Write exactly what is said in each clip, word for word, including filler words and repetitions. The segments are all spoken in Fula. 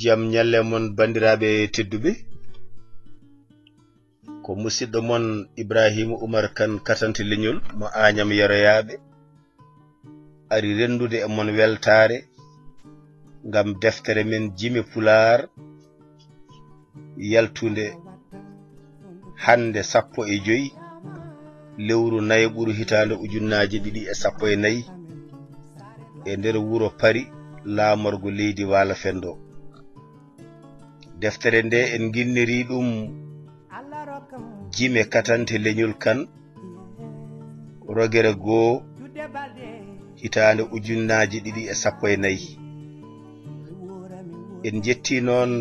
Jam ñalle mon, banndiraaɓe tedduɓe. Ko musidɗo mon Ibrahima Oumar Kane, Katante Leñol mo Añam Yeroyaaɓe, ari renndude e mon weltaare ngam deftere men Jime Pulaar, yaltunde hannde sappo e joy lewru nayaɓuru hitaande ujunnaaje ɗiɗi e sappo e nayi, e nder wuro Paris, laamorgo leydi Waalo Fenndo. Deftere nde en nginniri ɗum Jime Katante Leñol Kane, rogere goo, hitaande ujunnaaje ɗiɗi e sappo e nayi. En njetti noon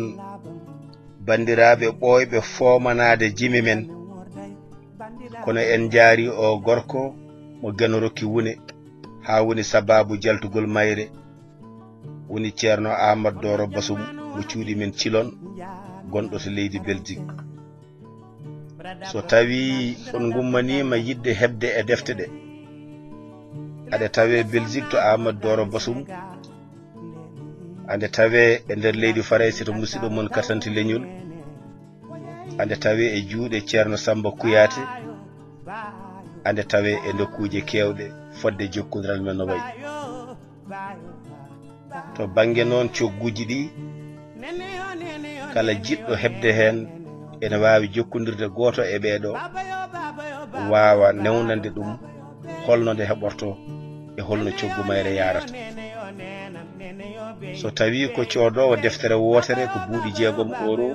banndiraaɓe ɓooyɓe foomanaade jime men, kono en njaari o gorko mo Geno Rokki Wune, haa woni sabaabu jaltugol mayre, woni Ceerno Aamadu Dooro Basum mo cuuɗi men Cilon, gonɗo to leydi Belgique. So tawii on ngummaniima yiɗde heɓde e defte ɗe, aɗe tawee Belgique to Aamadu Dooro Basum, aɗe tawee e nder leydi Farayse to musidɗo mon Katante Leñol, aɗe tawee e juuɗe Ceerno Samba Kuyaate, aɗe tawee e nokkuuje keewɗe fodde jokkondiral men no wayi. To bannge noon cogguuji ɗi, kala jiɗɗo heɓde heen ene waawi jokkondirde gooto e ɓee ɗoo, waawa newnande ɗum holno nde heɓortoo e holno coggu mayre yahrata. So tawii ko coodoowo deftere wootere, ko buuɗi jeegom euro.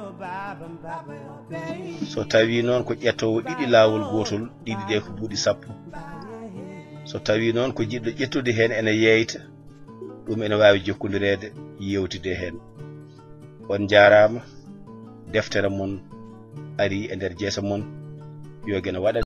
So tawii noon ko ƴettoowo ɗiɗi laawol gootol, ɗiɗi ɗe ko buuɗi sappo. So tawii noon ko jiɗɗo ƴettude heen ene yeeyta, ɗum ene waawi jokkondireede, yeewtidee heen. On njaaraama, deftere mon arii e nder jeese mon, yo Geno waɗan